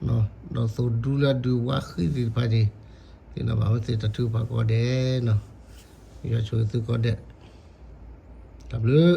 ဒီးသိၣ်ဒူလၢအဒုးဝါဃံသ့ၣ်တဖၣ်န့ၣ် သ့ၣ်နီၣ်ဘၣ်ဝဲသ့ၣ်တၢ်ထုကဖၣ်ကိးဂၤဒဲးနီၤ, ယွၤဆိၣ်ဂ့ၤသုကိးဂၤဒဲး, တၢ်ဘျုး